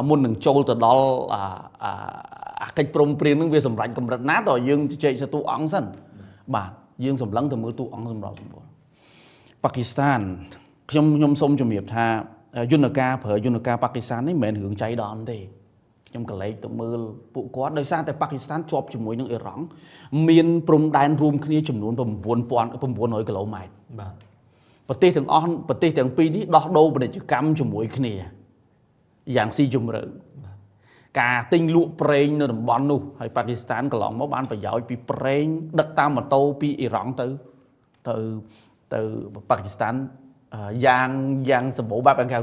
មុននឹងចូលទៅដល់អាអាអាកិច្ចព្រមព្រៀងនឹងវាសម្រេចកម្រិតណាតើយើងជជែកសតួអង្គសិនបាទយើងសម្លឹងទៅមើលតួអង្គសម្របសម្រួលប៉ាគីស្ថានខ្ញុំសូមជំរាបថាយន្តការប្រើយន្តការប៉ាគីស្ថាននេះមិនមែនរឿងចៃដន្យទេខ្ញុំក៏លេចទៅមើលពួកគាត់ដោយសារតែប៉ាគីស្ថានជាប់ជាមួយនឹងអ៊ីរ៉ង់មានព្រំដែនរួមគ្នាចំនួន9900គីឡូម៉ែត្រ បាទ ប្រទេសទាំងអស់ប្រទេសទាំងពីរនេះដោះដូរពាណិជ្ជកម្មជាមួយគ្នាយ៉ាងស៊ីជម្រៅការទិញលក់ប្រេងនៅតំបន់នោះហើយប៉ាគីស្ថានកន្លងមកបានប្រយោជន៍ពីប្រេងដឹកតាមម៉ូតូពីអ៊ីរ៉ង់ទៅទៅទៅប៉ាគីស្ថានយ៉ាងយ៉ាងសម្បូរបែបគេហៅ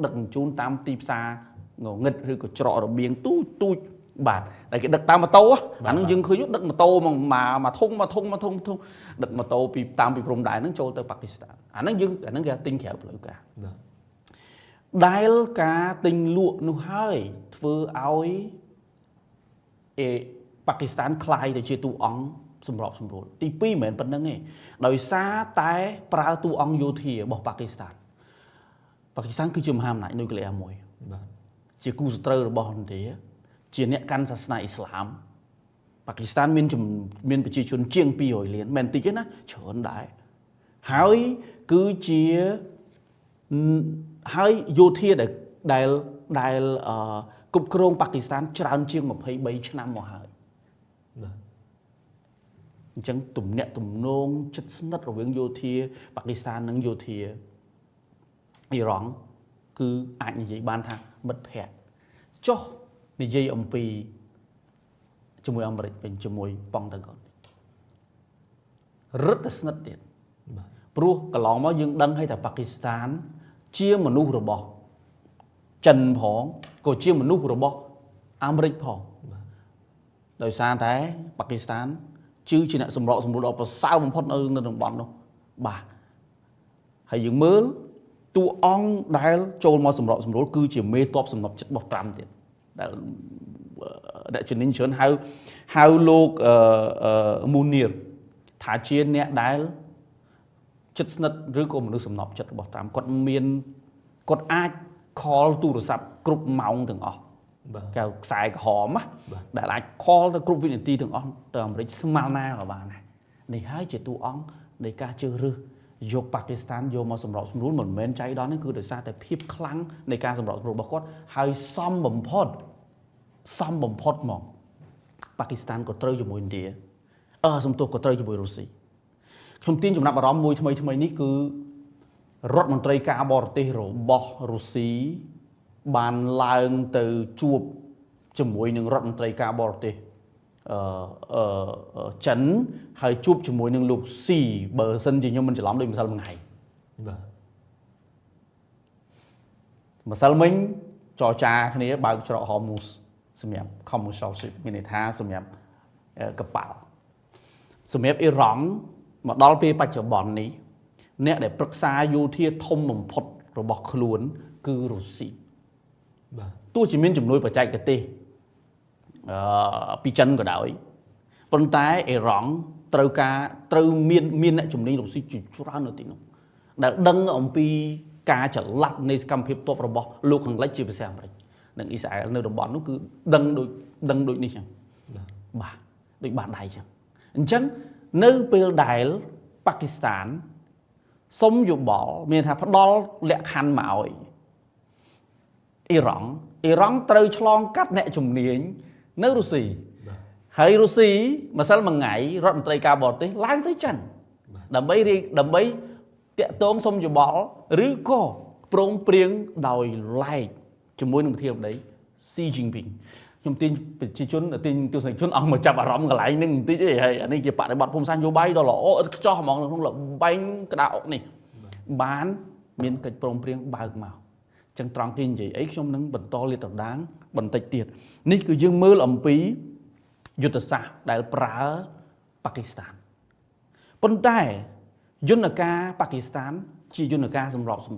ដឹកជញ្ជូនតាមទីផ្សារងងឹតឬក៏ច្រករបៀងទូចទូចបាទតែគេដឹកតាមម៉ូតូអាហ្នឹងយើងឃើញដឹកម៉ូតូមកមកធុងមកធុងមកធុងធុងដឹកម៉ូតូពីតាមពីព្រំដែនហ្នឹងចូលទៅប៉ាគីស្ថានអាហ្នឹងយើងអាហ្នឹងគេទិញក្រៅផ្លូវការ បាទ ដែលការទិញលក់នោះហើយធ្វើឲ្យអេប៉ាគីស្ថានក្លាយទៅជាតួអង្គសម្របសម្រួលទី2មិនមែនប៉ុណ្្នឹងទេដោយសារតែប្រើតួអង្គយោធារបស់ប៉ាគីស្ថានប៉ាគីស្ថានគឺជាមហាអំណាចនុយក្លេអ៊ែរមួយ បាទ ជាគូសត្រូវរបស់ឥណ្ឌាជាអ្នកកាន់សាសនាអ៊ីស្លាមប៉ាគីស្ថានមានមានប្រជាជនជាង200លានមិនតិចទេណាច្រើនដែរហើយគឺជាហើយយោធាដែលដែលដែលអឺគ្រប់គ្រងប៉ាគីស្ថានច្រើនជាង23ឆ្នាំមកហើយ បាទ អញ្ចឹងទំនាក់ទំនងជិតស្និទ្ធរវាងយោធាប៉ាគីស្ថាននិងយោធាអ៊ីរ៉ង់គឺអាចនិយាយបានថាមិត្តភក្តិចុះនិយាយអំពីជាមួយអាមេរិកវិញជាមួយប៉ុងតាហ្គនរឹតតែស្និទ្ធទៀត បាទ ព្រោះកន្លងមកយើងដឹងហើយថាប៉ាគីស្ថាន ជាមនុស្សរបស់ចិនផងក៏ជាមនុស្សរបស់អាមេរិកផង បាទ ដោយសារតែប៉ាគីស្ថានជឿជាអ្នកសម្របសម្រួលដ៏ប្រសើរបំផុតនៅនៅតំបន់នោះបាទហើយយើងមើលតួអង្គដែលចូលមកសម្របសម្រួលគឺជាមេតបសំណប់ចិត្តរបស់ត្រាំទៀតដែលអ្នកជំនាញច្រើនហៅហៅលោកអឺអឺមូនីរថាជាអ្នកដែល ចិត្តស្និទ្ធឬក៏មនុស្សសំណប់ចិត្តរបស់ត្រាំគាត់មានគាត់អាច call ទូរស័ព្ទគ្រប់ម៉ោងទាំងអស់ បាទ កៅខ្សែក្រហមណា បាទ ដែលអាច call ទៅគ្រប់វិនាទីទាំងអស់ទៅអាមេរិកស្មើណាក៏បានដែរនេះហើយជាតួអង្គនៃការជ្រើសរើសយកប៉ាគីស្ថានយកមកសម្របសម្រួលមិនមែនចៃដន្យទេគឺដោយសារតែភាពខ្លាំងនៃការសម្របសម្រួលរបស់គាត់ហើយសមបំផុតសមបំផុតហ្មងប៉ាគីស្ថានក៏ត្រូវជាមួយឥណ្ឌាអឺសំទោសក៏ត្រូវជាមួយរុស្ស៊ីខ្ញុំទាញចំណាប់អារម្មណ៍មួយថ្មីថ្មីនេះគឺរដ្ឋមន្ត្រីការបរទេសរបស់រុស្ស៊ីបានឡើងទៅជួបជាមួយនឹងរដ្ឋមន្ត្រីការបរទេសអឺអឺចិនហើយជួបជាមួយនឹងលោកស៊ីបើសិនជាខ្ញុំមិនច្រឡំដូចម្សិលមួយថ្ងៃ បាទ ម្សិលមិញចរចាគ្នាបើកច្រកហូមូសសម្រាប់ commercial ship មានន័យថាសម្រាប់កប៉ាល់សម្រាប់អ៊ីរ៉ង់មកដល់ពេលបច្ចុប្បន្ននេះអ្នកដែលប្រឹក្សាយោធាធំបំផុតរបស់ខ្លួនគឺរុស្ស៊ី បាទ ទោះជាមានជំនួយបច្ចេកទេសពីចិនក៏ដោយប៉ុន្តែអ៊ីរ៉ង់ត្រូវការត្រូវមានមានអ្នកជំនាញរុស្ស៊ីជាច្រើននៅទីនោះដែលដឹងអំពីការចល័តនៃសកម្មភាពទ័ពរបស់លោកខាងលិចជាពិសេសអាមេរិកនិងអ៊ីស្រាអែលនៅតំបន់នោះគឺដឹងដូចដឹងដូចនេះចឹង បាទ បាទដូចបាតដៃចឹងអញ្ចឹងនៅពេលដែលប៉ាគីស្ថានសុំយោបល់មានថាផ្ដល់លក្ខខណ្ឌមកឲ្យអ៊ីរ៉ង់អ៊ីរ៉ង់ត្រូវឆ្លងកាត់អ្នកជំនាញនៅរុស្ស៊ី បាទ ហើយរុស្ស៊ីម្សិលមួយថ្ងៃរដ្ឋមន្ត្រីការបរទេសឡើងទៅចិនដើម្បីរៀបដើម្បីតាក់ទងសុំយោបល់ឬក៏ព្រមព្រៀងដោយឡែកជាមួយនឹងប្រធានាធិបតីស៊ីជីនពីងខ្ញុំទាញប្រជាជនទាញទស្សនិកជនអង្គមកចាប់អារម្មណ៍កន្លែងហ្នឹងបន្តិចទេហើយអានេះជាបរិបទភូមិសាស្ត្រនយោបាយដ៏ល្អឥតខ្ចោះហ្មងនៅក្នុងល្បែងក្តារអុកនេះបានមានកិច្ចព្រមព្រៀងបើកមកអញ្ចឹងត្រង់គេនិយាយអីខ្ញុំនឹងបន្តលាតត្រដាងបន្តិចទៀតនេះគឺយើងមើលអំពីយុទ្ធសាស្ត្រដែលប្រើប៉ាគីស្ថានប៉ុន្តែយន្តការប៉ាគីស្ថានជាយន្តការសម្របសម្